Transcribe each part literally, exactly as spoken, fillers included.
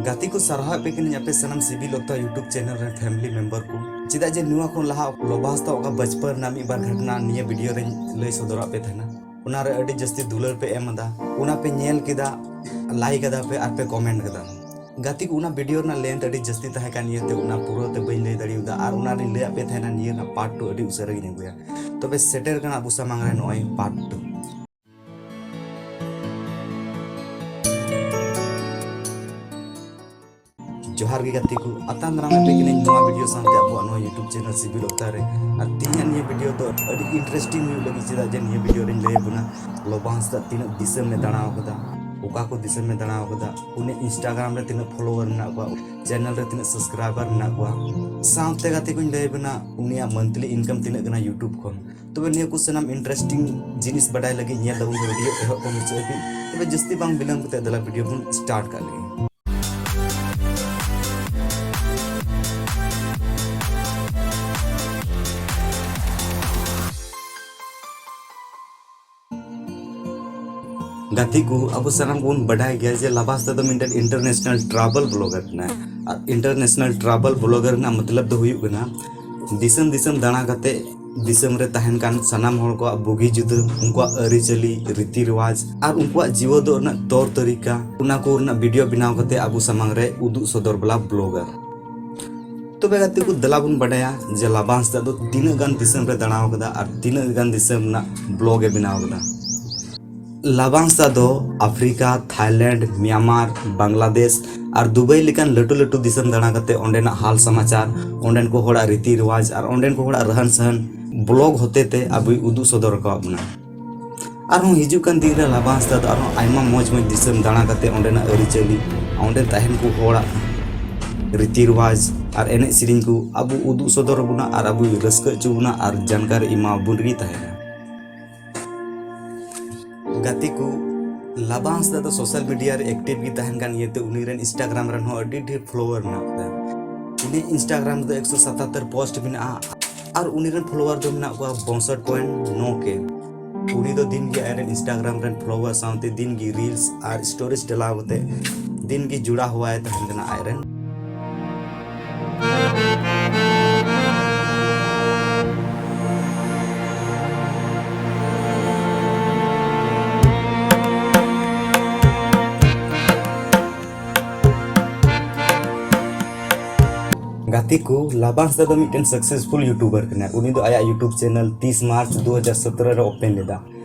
ᱜᱟᱛᱮ ᱠᱚ, ᱥᱟᱨᱦᱟᱣᱮᱫ ᱯᱮ ᱠᱟᱹᱱᱟᱹᱧ ᱟᱯᱮ ᱥᱟᱱᱟᱢ ᱥᱤᱵᱤᱞ ᱚᱠᱛᱟ YouTube channel ᱨᱮᱱ family member ᱠᱚ᱾ ᱪᱮᱫᱟᱜ ᱡᱮ ᱱᱚᱣᱟ ᱠᱷᱚᱱ ᱞᱟᱦᱟ ᱞᱚᱵᱟ ᱦᱟᱸᱥᱫᱟ ᱚᱠᱟ ᱵᱟᱪᱯᱟᱱ ᱨᱮᱱᱟᱜ ᱢᱤᱫ ᱵᱟᱨ ᱜᱷᱚᱴᱚᱱᱟ ᱱᱤᱭᱟᱹ video ᱨᱮᱧ ᱞᱟᱹᱭ ᱥᱚᱫᱚᱨᱟᱜ ᱯᱮ ᱛᱟᱦᱮᱱᱟ, ᱚᱱᱟᱨᱮ ᱟᱹᱰᱤ ᱡᱟᱹᱥᱛᱤ ᱫᱩᱞᱟᱹᱲ ᱯᱮ ᱮᱢ ᱟᱫᱟ, ᱚᱱᱟ ᱯᱮ ᱧᱮᱞ ᱠᱮᱫᱟ, like ᱟᱫᱟ ᱯᱮ ᱟᱨ ᱯᱮ comment ᱠᱟᱫᱟ᱾ ᱜᱟᱛᱮ ᱠᱚ, ᱚᱱᱟ video ᱨᱮᱱᱟᱜ length ᱟᱹᱰᱤ ᱡᱟᱹᱥᱛᱤ ᱛᱟᱦᱮᱸ ᱠᱟᱱ ᱤᱭᱟᱹᱛᱮ ᱚᱱᱟ ᱯᱩᱨᱟᱹ ᱛᱮ ᱵᱟᱹᱧ ᱞᱟᱹᱭ ᱫᱟᱲᱮᱭᱟᱫᱟ, ᱟᱨ ᱚᱱᱟ ᱨᱤᱧ ᱞᱟᱹᱭᱟᱫ ᱯᱮ ᱛᱟᱦᱮᱱᱟ ᱱᱤᱭᱟᱹ ᱨᱮᱱᱟᱜ part two ᱟᱹᱰᱤ ᱩᱥᱟᱹᱨᱟ ᱜᱤᱧ ᱟᱹᱜᱩᱭᱟ᱾ ᱛᱚᱵᱮ ᱥᱮᱴᱮᱨ ᱠᱟᱱᱟ ᱟᱵᱚ ᱥᱟᱢᱟᱝ ᱨᱮ ᱱᱚᱜᱼᱚᱭ part two᱾ ᱡᱚᱦᱟᱨ ᱜᱮ ᱜᱟᱛᱮ ᱠᱚ, ᱟᱛᱟᱝ ᱫᱟᱨᱟᱢ ᱮᱫ ᱯᱮ ᱠᱟᱹᱱᱟᱹᱧ ᱱᱚᱣᱟ video ᱥᱟᱶᱛᱮ ᱟᱵᱚᱣᱟᱜ ᱱᱚᱣᱟ YouTube channel ᱥᱤᱵᱤᱞ ᱚᱠᱛᱟ ᱨᱮ᱾ ᱟᱨ ᱛᱮᱦᱮᱧᱟᱜ ᱱᱤᱭᱟᱹ video ᱫᱚ ᱟᱹᱰᱤ interesting ᱦᱩᱭᱩᱜ ᱞᱟᱹᱜᱤᱫ, ᱪᱮᱫᱟᱜ ᱡᱮ ᱱᱤᱭᱟᱹ video ᱨᱮᱧ ᱞᱟᱹᱭ ᱟᱵᱚᱱᱟ ᱞᱚᱵᱟ ᱦᱟᱸᱥᱫᱟ ᱛᱤᱱᱟᱹᱜ ᱫᱤᱥᱚᱢ ᱮ ᱫᱟᱬᱟ ᱟᱠᱟᱫᱟ, ᱚᱠᱟ ᱠᱚ ᱫᱤᱥᱚᱢ ᱮ ᱫᱟᱬᱟ ᱟᱠᱟᱫᱟ, ᱩᱱᱤ Instagram ᱨᱮ ᱛᱤᱱᱟᱹᱜ follower ᱢᱮᱱᱟᱜ ᱠᱚᱣᱟ, channel ᱨᱮ ᱛᱤᱱᱟᱹᱜ subscriber ᱢᱮᱱᱟᱜ ᱠᱚᱣᱟ᱾ ᱥᱟᱶᱛᱮ ᱜᱟᱛᱮ ᱠᱚᱧ ᱞᱟᱹᱭ ᱟᱵᱚᱱᱟ ᱩᱱᱤᱭᱟᱜ monthly income ᱛᱤᱱᱟᱹᱜ ᱠᱟᱱᱟ YouTube ᱠᱷᱚᱱ᱾ ᱛᱚᱵᱮ ᱱᱤᱭᱟᱹ ᱠᱚ ᱥᱟᱱᱟᱢ interesting ᱡᱤᱱᱤᱥ ᱵᱟᱰᱟᱭ ᱞᱟᱹᱜᱤᱫ ᱧᱮᱞ ᱛᱟᱵᱚᱱ ᱯᱮ video ᱮᱦᱚᱵ ᱠᱷᱚᱱ ᱢᱩᱪᱟᱹᱫ ᱦᱟᱹᱵᱤᱡ᱾ ᱛᱚᱵᱮ ᱡᱟᱹᱥᱛᱤ ᱵᱟᱝ ᱵᱤᱞᱚᱢ ᱠᱟᱛᱮ ᱫᱮᱞᱟ video ᱵᱚᱱ start ᱠᱟᱜ ᱞᱮᱜᱮ᱾ ᱜᱟᱛᱮ ᱠᱚ, ᱟᱵᱚ ᱥᱟᱱᱟᱢ ᱠᱚᱵᱚᱱ ᱵᱟᱰᱟᱭ ᱜᱮᱭᱟ ᱡᱮ ᱞᱚᱵᱟ ᱦᱟᱸᱥᱫᱟ ᱫᱚ ᱢᱤᱫᱴᱮᱱ international travel blogger ᱠᱟᱱᱟᱭ᱾ ᱟᱨ international travel blogger ᱨᱮᱱᱟᱜ ᱢᱚᱛᱞᱚᱵ ᱫᱚ ᱦᱩᱭᱩᱜ ᱠᱟᱱᱟ ᱫᱤᱥᱚᱢ ᱫᱤᱥᱚᱢ ᱫᱟᱬᱟ ᱠᱟᱛᱮ ᱫᱤᱥᱚᱢ ᱨᱮ ᱛᱟᱦᱮᱱ ᱠᱟᱱ ᱥᱟᱱᱟᱢ ᱦᱚᱲ ᱠᱚᱣᱟᱜ ᱵᱩᱜᱤ ᱡᱩᱫᱟᱹ, ᱩᱱᱠᱩᱣᱟᱜ ᱟᱹᱨᱤᱪᱟᱹᱞᱤ, ᱨᱤᱛᱤ ᱨᱮᱣᱟᱡᱽ ᱟᱨ ᱩᱱᱠᱩᱣᱟᱜ ᱡᱤᱭᱚᱱ ᱫᱚ ᱨᱮᱱᱟᱜ ᱛᱚᱨ ᱛᱟᱹᱨᱤᱠᱟ, ᱚᱱᱟ ᱠᱚ ᱨᱮᱱᱟᱜ video ᱵᱮᱱᱟᱣ ᱠᱟᱛᱮ ᱟᱵᱚ ᱥᱟᱢᱟᱝ ᱨᱮ ᱩᱫᱩᱜ ᱥᱚᱫᱚᱨ ᱵᱟᱞᱟ blogger᱾ ᱛᱚᱵᱮ ᱜᱟᱛᱮ ᱠᱚ, ᱫᱮᱞᱟ ᱵᱚᱱ ᱵᱟᱰᱟᱭᱟ ᱡᱮ ᱞᱚᱵᱟ ᱦᱟᱸᱥᱫᱟ ᱫᱚ ᱛᱤᱱᱟᱹᱜ ᱜᱟᱱ ᱫᱤᱥᱚᱢ ᱨᱮ ᱫᱟᱬᱟ ᱟᱠᱟᱫᱟ ᱟᱨ ᱛᱤᱱᱟᱹᱜ ᱜᱟᱱ ᱫᱤᱥᱚᱢ ᱨᱮᱱᱟᱜ blog ᱮ ᱵᱮᱱᱟᱣ ᱟᱠᱟᱫᱟ᱾ ᱞᱚᱵᱟ ᱦᱟᱸᱥᱫᱟ ᱫᱚ ᱟᱯᱷᱨᱤᱠᱟ, ᱛᱷᱟᱭᱞᱮᱱᱰ, ᱢᱤᱭᱟᱱᱢᱟᱨ, ᱵᱟᱝᱞᱟᱫᱮᱥ ᱟᱨ ᱫᱩᱵᱟᱭ ᱞᱮᱠᱟᱱ ᱞᱟᱹᱴᱩ ᱞᱟᱹᱴᱩ ᱫᱤᱥᱚᱢ ᱫᱟᱬᱟ ᱠᱟᱛᱮ ᱚᱸᱰᱮᱱᱟᱜ ᱦᱟᱞ ᱥᱚᱢᱟᱪᱟᱨ, ᱚᱸᱰᱮᱱ ᱠᱚ ᱦᱚᱲᱟᱜ ᱨᱤᱛᱤ ᱨᱮᱣᱟᱡᱽ ᱟᱨ ᱚᱸᱰᱮᱱ ᱠᱚ ᱦᱚᱲᱟᱜ ᱨᱟᱦᱟᱱ ᱥᱟᱦᱟᱱ blog ᱦᱚᱛᱮ ᱛᱮ ᱟᱵᱚᱭ ᱩᱫᱩᱜ ᱥᱚᱫᱚᱨ ᱟᱠᱟᱣᱟᱫ ᱵᱚᱱᱟ᱾ ᱟᱨᱦᱚᱸ ᱦᱤᱡᱩᱜ ᱠᱟᱱ ᱫᱤᱱ ᱨᱮ ᱞᱚᱵᱟ ᱦᱟᱸᱥᱫᱟ ᱫᱚ ᱟᱨᱦᱚᱸ ᱟᱭᱢᱟ ᱢᱚᱡᱽ ᱢᱚᱡᱽ ᱫᱤᱥᱚᱢ ᱫᱟᱬᱟ ᱠᱟᱛᱮ ᱚᱸᱰᱮᱱᱟᱜ ᱟᱹᱨᱤᱪᱟᱹᱞᱤ, ᱚᱸᱰᱮ ᱛᱟᱦᱮᱱ ᱠᱚ ᱦᱚᱲᱟᱜ ᱨᱤᱛᱤ ᱨᱮᱣᱟᱡᱽ ᱟᱨ ᱮᱱᱮᱡ ᱥᱮᱨᱮᱧ ᱠᱚ ᱟᱵᱚ ᱩᱫᱩᱜ ᱥᱚᱫᱚᱨ ᱟᱵᱚᱱᱟ ᱟᱨ ᱟᱵᱚᱭ ᱨᱟᱹᱥᱠᱟᱹ ᱦᱚᱪᱚ ᱵᱚᱱᱟ ᱟᱨ ᱡᱟᱱᱠᱟᱨᱤ ᱮᱢᱟ ᱵᱚᱱ ᱨᱮᱜᱮ ᱛᱟᱦᱮᱱᱟ᱾ ᱜᱟᱛᱮ ᱠᱚ, ᱞᱚᱵᱟ ᱦᱟᱸᱥᱫᱟ ᱫᱚ social media ᱨᱮ active ᱜᱮ ᱛᱟᱦᱮᱱ ᱠᱟᱱ ᱤᱭᱟᱹᱛᱮ ᱩᱱᱤ ᱨᱮᱱ Instagram ᱨᱮᱱ ᱦᱚᱸ ᱟᱹᱰᱤ ᱰᱷᱮᱨ follower ᱢᱮᱱᱟᱜ ᱠᱚᱣᱟ᱾ ᱩᱱᱤ Instagram ᱨᱮᱫᱚ ᱮᱠᱥᱚ ᱥᱟᱛᱟᱛᱛᱚᱨ post ᱢᱮᱱᱟᱜᱼᱟ ᱟᱨ ᱩᱱᱤ ᱨᱮᱱ follower ᱫᱚ ᱢᱮᱱᱟᱜ ᱠᱚᱣᱟ ᱵᱟᱥᱚᱴ point ᱱᱚ K᱾ ᱩᱱᱤ ᱫᱚ ᱫᱤᱱ ᱜᱮ ᱟᱡ ᱨᱮᱱ Instagram ᱨᱮᱱ follower ᱥᱟᱶᱛᱮ ᱫᱤᱱ ᱜᱮ reels ᱟᱨ stories ᱰᱟᱞᱟᱣ ᱠᱟᱛᱮ ᱫᱤᱱ ᱜᱮ ᱡᱩᱲᱟ ᱦᱩᱣᱟ ᱮ ᱛᱟᱦᱮᱱ ᱠᱟᱱᱟ ᱟᱡᱨᱮᱱ᱾ ᱜᱟᱛᱮ ᱠᱚ, ᱞᱟᱵᱟᱝ ᱥᱮᱫ ᱫᱚ ᱢᱤᱫᱴᱮᱱ ᱥᱟᱠᱥᱮᱥᱯᱷᱩᱞ ᱭᱩᱴᱩᱵᱟᱨ ᱠᱟᱱᱟᱭ᱾ ᱩᱱᱤ ᱫᱚ ᱟᱭᱟᱜ ᱭᱩᱴᱩᱵ ᱪᱮᱱᱮᱞ ᱛᱤᱥ ᱢᱟᱨᱪ ᱫᱩ ᱦᱟᱡᱟᱨ ᱥᱚᱛᱨᱚ ᱨᱮ ᱳᱯᱮᱱ ᱞᱮᱫᱟ᱾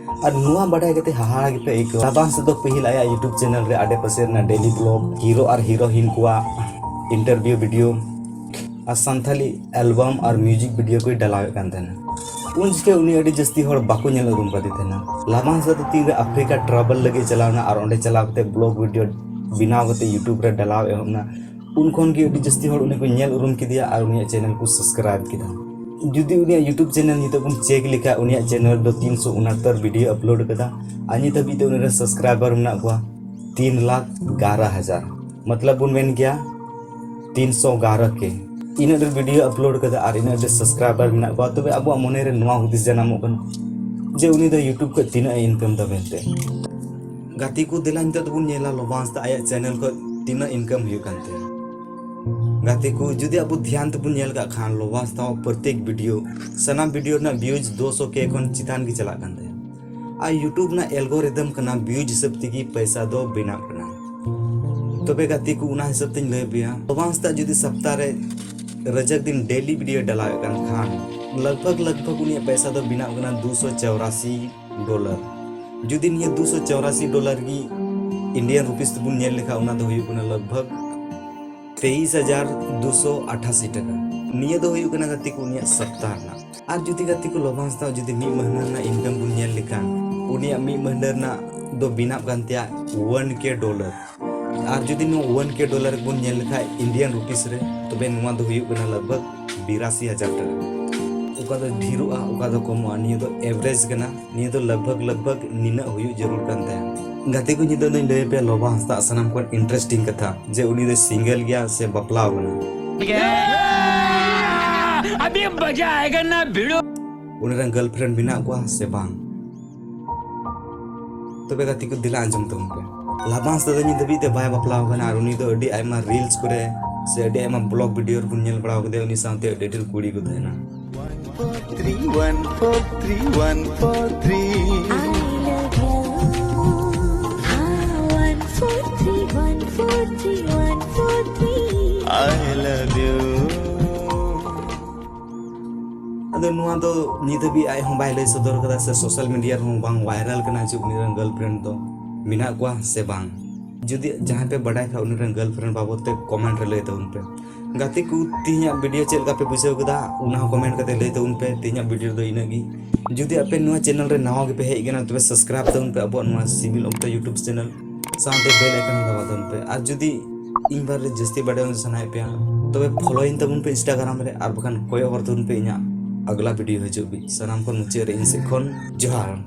ᱟᱨ ᱱᱚᱣᱟ ᱵᱟᱰᱟᱭ ᱠᱟᱛᱮ ᱦᱟᱦᱟᱲᱟ ᱜᱮᱯᱮ ᱟᱹᱭᱠᱟᱹᱣᱟ, ᱞᱟᱵᱟᱝ ᱥᱮᱫ ᱫᱚ ᱯᱟᱹᱦᱤᱞ ᱟᱭᱟᱜ ᱭᱩᱴᱩᱵ ᱪᱮᱱᱮᱞ ᱨᱮ ᱟᱰᱮ ᱯᱟᱥᱮ ᱨᱮᱱᱟᱜ ᱰᱮᱞᱤ ᱵᱞᱚᱜ, ᱦᱤᱨᱳ ᱟᱨ ᱦᱤᱨᱳᱭᱤᱱ ᱠᱚᱣᱟᱜ ᱤᱱᱴᱟᱨᱵᱷᱤᱭᱩ ᱵᱷᱤᱰᱤᱭᱳ ᱟᱨ ᱥᱟᱱᱛᱷᱟᱞᱤ ᱮᱞᱵᱟᱢ ᱟᱨ ᱢᱤᱣᱡᱤᱠ ᱵᱷᱤᱰᱤᱭᱳ ᱠᱚᱭ ᱰᱟᱞᱟᱣᱮᱫ ᱠᱟᱱ ᱛᱟᱦᱮᱱᱟ᱾ ᱩᱱ ᱡᱚᱠᱷᱮᱡ ᱩᱱᱤ ᱟᱹᱰᱤ ᱡᱟᱹᱥᱛᱤ ᱦᱚᱲ ᱵᱟᱠᱚ ᱧᱮᱞ ᱩᱨᱩᱢ ᱠᱟᱫᱮ ᱛᱟᱦᱮᱱᱟ᱾ ᱞᱟᱵᱟᱝ ᱥᱮᱫ ᱫᱚ ᱛᱤᱱᱨᱮ ᱟᱯᱷᱨᱤᱠᱟ ᱴᱨᱟᱵᱷᱮᱞ ᱞᱟᱹᱜᱤᱫ ᱪᱟᱞᱟᱣ ᱮᱱᱟ ᱟᱨ ᱚᱸᱰᱮ ᱪᱟᱞᱟᱣ ᱠᱟᱛᱮ ᱵᱞᱚᱜ ᱵᱷᱤᱰᱤᱭᱳ ᱵᱮᱱᱟᱣ ᱠᱟᱛᱮ ᱭᱩᱴᱩᱵ ᱨᱮ ᱰᱟᱞᱟᱣ ᱮᱦᱚᱵ ᱮᱱᱟ, ᱩᱱ ᱠᱷᱚᱱ ᱜᱮ ᱟᱹᱰᱤ ᱡᱟᱹᱥᱛᱤ ᱦᱚᱲ ᱩᱱᱤ ᱠᱚ ᱧᱮᱞ ᱩᱨᱩᱢ ᱠᱮᱫᱮᱭᱟ ᱟᱨ ᱩᱱᱤᱭᱟᱜ ᱪᱮᱱᱮᱞ ᱠᱚ ᱥᱟᱵᱥᱠᱨᱟᱭᱤᱵ ᱠᱮᱫᱟ᱾ ᱡᱩᱫᱤ ᱩᱱᱤᱭᱟᱜ ᱭᱩᱴᱩᱵ ᱪᱮᱱᱮᱞ ᱱᱤᱛᱚᱜ ᱵᱚᱱ ᱪᱮᱠ ᱞᱮᱠᱷᱟᱱ, ᱩᱱᱤᱭᱟᱜ ᱪᱮᱱᱮᱞ ᱫᱚ ᱛᱤᱱᱥᱚ ᱩᱱᱟᱛᱛᱚᱨ ᱵᱷᱤᱰᱤᱭᱳ ᱟᱯᱞᱳᱰ ᱠᱟᱫᱟ ᱟᱨ ᱱᱤᱛ ᱦᱟᱹᱵᱤᱡ ᱛᱮ ᱩᱱᱤ ᱨᱮᱱ ᱥᱟᱵᱥᱠᱨᱟᱭᱵᱟᱨ ᱢᱮᱱᱟᱜ ᱠᱚᱣᱟ ᱛᱤᱱ ᱞᱟᱠᱷ ᱜᱟᱨᱟ ᱦᱟᱡᱟᱨ, ᱢᱚᱛᱞᱚᱵ ᱵᱚᱱ ᱢᱮᱱ ᱜᱮᱭᱟ ᱛᱤᱱᱥᱚ ᱜᱟᱨᱟ ᱠᱮ᱾ ᱤᱱᱟᱹᱜ ᱰᱷᱮᱨ ᱵᱷᱤᱰᱤᱭᱳ ᱟᱯᱞᱳᱰ ᱠᱟᱫᱟ ᱟᱨ ᱤᱱᱟᱹᱜ ᱰᱷᱮᱨ ᱥᱟᱵᱥᱠᱨᱟᱭᱵᱟᱨ ᱢᱮᱱᱟᱜ ᱠᱚᱣᱟ, ᱛᱚᱵᱮ ᱟᱵᱚᱣᱟᱜ ᱢᱚᱱᱮ ᱨᱮ ᱱᱚᱣᱟ ᱦᱩᱫᱤᱥ ᱡᱟᱱᱟᱢᱚᱜ ᱠᱟᱱᱟ ᱡᱮ ᱩᱱᱤ ᱫᱚ ᱭᱩᱴᱩᱵ ᱠᱷᱚᱱ ᱛᱤᱱᱟᱹᱜ ᱮ ᱤᱱᱠᱟᱢ ᱫᱟ ᱢᱮᱱᱛᱮ᱾ ᱜᱟᱛᱮ ᱠᱚ, ᱫᱮᱞᱟ ᱱᱤᱛᱚᱜ ᱫᱚᱵᱚᱱ ᱧᱮᱞᱟ ᱞᱚᱵᱟᱝᱥ ᱫᱚ ᱟᱭᱟᱜ ᱪᱮᱱᱮᱞ ᱠᱷᱚᱱ ᱛᱤᱱᱟᱹᱜ ᱤᱱᱠᱟᱢ ᱦᱩᱭᱩᱜ ᱠᱟᱱ ᱛᱟᱭᱟ᱾ ᱜᱟᱛᱮ ᱠᱚ, ᱡᱩᱫᱤ ᱟᱵᱚ ᱫᱷᱮᱭᱟᱱ ᱛᱮᱵᱚᱱ ᱧᱮᱞ ᱠᱟᱜ ᱠᱷᱟᱱ, ᱞᱚᱵᱟᱝᱥ ᱫᱚ ᱯᱨᱚᱛᱮᱠ ᱵᱷᱤᱰᱤᱭᱳ, ᱥᱟᱱᱟᱢ ᱵᱷᱤᱰᱤᱭᱳ ᱨᱮᱱᱟᱜ ᱵᱷᱤᱭᱩᱡᱽ ᱫᱩ ᱥᱚ ᱠᱮ ᱠᱷᱚᱱ ᱪᱮᱛᱟᱱ ᱜᱮ ᱪᱟᱞᱟᱜ ᱠᱟᱱ ᱛᱟᱭᱟ᱾ ᱟᱨ ᱭᱩᱴᱩᱵ ᱨᱮᱱᱟᱜ ᱮᱞᱜᱳᱨᱤᱫᱚᱢ ᱠᱟᱱᱟ, ᱵᱷᱤᱭᱩᱡᱽ ᱦᱤᱥᱟᱹᱵ ᱛᱮᱜᱮ ᱯᱚᱭᱥᱟ ᱫᱚ ᱵᱮᱱᱟᱜ ᱠᱟᱱᱟ᱾ ᱛᱚᱵᱮ ᱜᱟᱛᱮ ᱠᱚ, ᱚᱱᱟ ᱦᱤᱥᱟᱹᱵ ᱛᱮᱧ ᱞᱟᱹᱭ ᱟᱯᱮᱭᱟ, ᱞᱚᱵᱟᱝᱥ ᱫᱚ ᱡᱩᱫᱤ ᱥᱚᱯᱛᱟ ᱨᱮ ᱨᱟᱡᱟᱠ ᱫᱤᱱ ᱰᱮᱞᱤ ᱵᱷᱤᱰᱤᱭᱳ ᱰᱟᱞᱟᱣᱮᱫ ᱠᱟᱱ ᱠᱷᱟᱱ, ᱞᱟᱜᱽ ᱵᱷᱟᱜᱽ ᱞᱟᱜᱽ ᱵᱷᱟᱜᱽ ᱩᱱᱤᱭᱟᱜ ᱯᱚᱭᱥᱟ ᱫᱚ ᱵᱮᱱᱟᱜ ᱠᱟᱱᱟ ᱫᱩ ᱥᱚ ᱪᱚᱣᱨᱟᱥᱤ ᱰᱚᱞᱟᱨ᱾ ᱡᱩᱫᱤ ᱱᱤᱭᱟᱹ ᱫᱩ ᱥᱚ ᱪᱚᱣᱨᱟᱥᱤ ᱰᱚᱞᱟᱨ ᱜᱮ ᱤᱱᱰᱤᱭᱟᱱ ᱨᱩᱯᱤᱥ ᱛᱮᱵᱚᱱ ᱧᱮᱞ ᱞᱮᱠᱷᱟᱱ, ᱚᱱᱟ ᱫᱚ ᱦᱩᱭᱩᱜ ᱠᱟᱱᱟ ᱞᱟᱜᱽ ᱵᱷᱟᱜᱽ ᱛᱮᱭᱤᱥ ᱦᱟᱡᱟᱨ ᱫᱩ ᱥᱚ ᱟᱴᱷᱟᱥᱤ ᱴᱟᱠᱟ᱾ ᱱᱤᱭᱟᱹ ᱫᱚ ᱦᱩᱭᱩᱜ ᱠᱟᱱᱟ ᱜᱟᱛᱮ ᱠᱚ ᱩᱱᱤᱭᱟᱜ ᱥᱚᱯᱛᱟ ᱨᱮᱱᱟᱜ᱾ ᱟᱨ ᱡᱩᱫᱤ ᱜᱟᱛᱮ ᱠᱚ ᱞᱚᱵᱟᱝᱥ ᱫᱚ ᱡᱩᱫᱤ ᱢᱤᱫ ᱢᱟᱹᱦᱱᱟᱹ ᱨᱮᱱᱟᱜ ᱤᱱᱠᱟᱢ ᱵᱚᱱ ᱧᱮᱞ ᱞᱮᱠᱷᱟᱱ, ᱩᱱᱤᱭᱟᱜ ᱢᱤᱫ ᱢᱟᱹᱦᱱᱟᱹ ᱨᱮᱱᱟᱜ ᱫᱚ ᱵᱮᱱᱟᱜ ᱠᱟᱱ ᱛᱟᱭᱟ ᱚᱣᱟᱱ ᱠᱮ ᱰᱚᱞᱟᱨ᱾ ᱟᱨ ᱡᱩᱫᱤ ᱱᱚᱣᱟ ᱚᱣᱟᱱ ᱠᱮ ᱰᱚᱞᱟᱨ ᱵᱚᱱ ᱧᱮᱞ ᱞᱮᱠᱷᱟᱱ ᱤᱱᱰᱤᱭᱟᱱ ᱨᱩᱯᱤᱥ ᱨᱮ, ᱛᱚᱵᱮ ᱱᱚᱣᱟ ᱫᱚ ᱦᱩᱭᱩᱜ ᱠᱟᱱᱟ ᱞᱟᱜᱽ ᱵᱷᱟᱜᱽ ᱵᱤᱨᱟᱥᱤ ᱦᱟᱡᱟᱨ ᱴᱟᱠᱟ᱾ ᱚᱠᱟ ᱫᱚ ᱰᱷᱮᱨᱚᱜᱼᱟ, ᱚᱠᱟ ᱫᱚ ᱠᱚᱢᱚᱜᱼᱟ, ᱱᱤᱭᱟᱹ ᱫᱚ ᱮᱵᱷᱨᱮᱡᱽ ᱠᱟᱱᱟ᱾ ᱱᱤᱭᱟᱹ ᱫᱚ ᱞᱟᱜᱽ ᱵᱷᱟᱜᱽ ᱞᱟᱜᱽ ᱵᱷᱟᱜᱽ ᱱᱤᱱᱟᱹᱜ ᱦᱩᱭᱩᱜ ᱡᱟᱹᱨᱩᱲ ᱠᱟᱱ ᱛᱟᱭᱟ᱾ ᱜᱟᱛᱮ ᱠᱚ, ᱱᱤᱛᱚᱜ ᱫᱚᱧ ᱞᱟᱹᱭ ᱟᱯᱮᱭᱟ ᱞᱚᱵᱟ ᱦᱟᱸᱥᱫᱟ ᱥᱟᱱᱟᱢ ᱠᱷᱚᱱ ᱤᱱᱴᱟᱨᱮᱥᱴᱤᱝ ᱠᱟᱛᱷᱟ, ᱡᱮ ᱩᱱᱤ ᱫᱚ ᱥᱤᱝᱜᱮᱞ ᱜᱮᱭᱟ ᱥᱮ ᱵᱟᱯᱞᱟ ᱟᱠᱟᱱᱟ᱾ अभी मजा आएगा ना भिड़ो। ᱩᱱᱤ ᱨᱮᱱ ᱜᱟᱨᱞᱯᱷᱨᱮᱱᱰ ᱢᱮᱱᱟᱜ ᱠᱚᱣᱟ ᱥᱮ ᱵᱟᱝ? ᱛᱚᱵᱮ ᱜᱟᱛᱮ ᱠᱚ, ᱫᱮᱞᱟ ᱟᱸᱡᱚᱢ ᱛᱟᱵᱚᱱ ᱯᱮ᱾ ᱞᱟᱵᱟᱝᱥ ᱫᱟᱫᱟ ᱱᱤᱛ ᱫᱷᱟᱹᱵᱤᱡ ᱛᱮ ᱵᱟᱭ ᱵᱟᱯᱞᱟ ᱟᱠᱟᱱᱟ, ᱟᱨ ᱩᱱᱤ ᱫᱚ ᱟᱹᱰᱤ ᱟᱭᱢᱟ reels ᱠᱚᱨᱮ ᱥᱮ ᱟᱹᱰᱤ ᱟᱭᱢᱟ vlog video ᱨᱮᱵᱚᱱ ᱧᱮᱞ ᱵᱟᱲᱟ ᱟᱠᱟᱫᱮᱭᱟ, ᱩᱱᱤ ᱥᱟᱶᱛᱮ ᱟᱹᱰᱤ ᱰᱷᱮᱨ ᱠᱩᱲᱤ ᱠᱚ ᱛᱟᱦᱮᱱᱟ᱾ One four three, one four three, one four three. I love you. Ah, one four three, one four three, one four three. I love you. ᱟᱫᱚ ᱱᱚᱣᱟ ᱫᱚ ᱱᱤᱛ ᱦᱟᱹᱵᱤᱡ ᱟᱡ ᱦᱚᱸ ᱵᱟᱭ ᱞᱟᱹᱭ ᱥᱚᱫᱚᱨ ᱠᱟᱫᱟ ᱥᱮ social media ᱨᱮᱦᱚᱸ ᱵᱟᱝ viral ᱠᱟᱱᱟ ᱡᱮ ᱩᱱᱤ ᱨᱮᱱ girlfriend ᱫᱚ ᱢᱮᱱᱟᱜ ᱠᱚᱣᱟ ᱥᱮ ᱵᱟᱝ᱾ ᱡᱩᱫᱤ ᱡᱟᱦᱟᱸᱭ ᱯᱮ ᱵᱟᱰᱟᱭ ᱠᱷᱟᱡ ᱩᱱᱤ ᱨᱮᱱ girlfriend ᱵᱟᱵᱚᱫ ᱛᱮ comment ᱨᱮ ᱞᱟᱹᱭ ᱛᱟᱵᱚᱱ ᱯᱮ᱾ ᱜᱟᱛᱮ ᱠᱚ, ᱛᱮᱦᱮᱧᱟᱜ video ᱪᱮᱫ ᱞᱮᱠᱟ ᱯᱮ ᱵᱩᱡᱷᱟᱹᱣ ᱠᱮᱫᱟ, ᱚᱱᱟ ᱦᱚᱸ comment ᱠᱟᱛᱮ ᱞᱟᱹᱭ ᱛᱟᱵᱚᱱ ᱯᱮ᱾ ᱛᱮᱦᱮᱧᱟᱜ video ᱫᱚ ᱤᱱᱟᱹᱜ ᱜᱮ᱾ ᱡᱩᱫᱤ ᱟᱯᱮ ᱱᱚᱣᱟ channel ᱨᱮ ᱱᱟᱣᱟ ᱜᱮᱯᱮ ᱦᱮᱡ ᱟᱠᱟᱱᱟ, ᱛᱚᱵᱮ subscribe ᱛᱟᱵᱚᱱ ᱯᱮ ᱟᱵᱚᱣᱟᱜ ᱱᱚᱣᱟ ᱥᱤᱵᱤᱞ ᱚᱠᱛᱚ YouTube channel, ᱥᱟᱶᱛᱮ bell icon ᱦᱚᱸ ᱫᱟᱵᱟᱣ ᱛᱟᱵᱚᱱ ᱯᱮ᱾ ᱟᱨ ᱡᱩᱫᱤ ᱤᱧ ᱵᱟᱨᱮ ᱡᱟᱹᱥᱛᱤ ᱵᱟᱰᱟᱭ ᱥᱟᱱᱟᱭᱮᱫ ᱯᱮᱭᱟ, ᱛᱚᱵᱮ follow ᱤᱧ ᱛᱟᱵᱚᱱ ᱯᱮ Instagram ᱨᱮ, ᱟᱨ ᱵᱟᱠᱷᱟᱱ ᱠᱚᱭᱚᱜ ᱦᱚᱨ ᱛᱟᱵᱚᱱ ᱯᱮ ᱤᱧᱟᱹᱜ ᱟᱜᱽᱞᱟ video ᱦᱤᱡᱩᱜ ᱵᱤ᱾ ᱥᱟᱱᱟᱢ ᱠᱷᱚᱱ ᱢᱩᱪᱟᱹᱫ ᱨᱮ ᱤᱧ ᱥᱮᱫ ᱠᱷᱚᱱ ᱡᱚᱦᱟᱨ᱾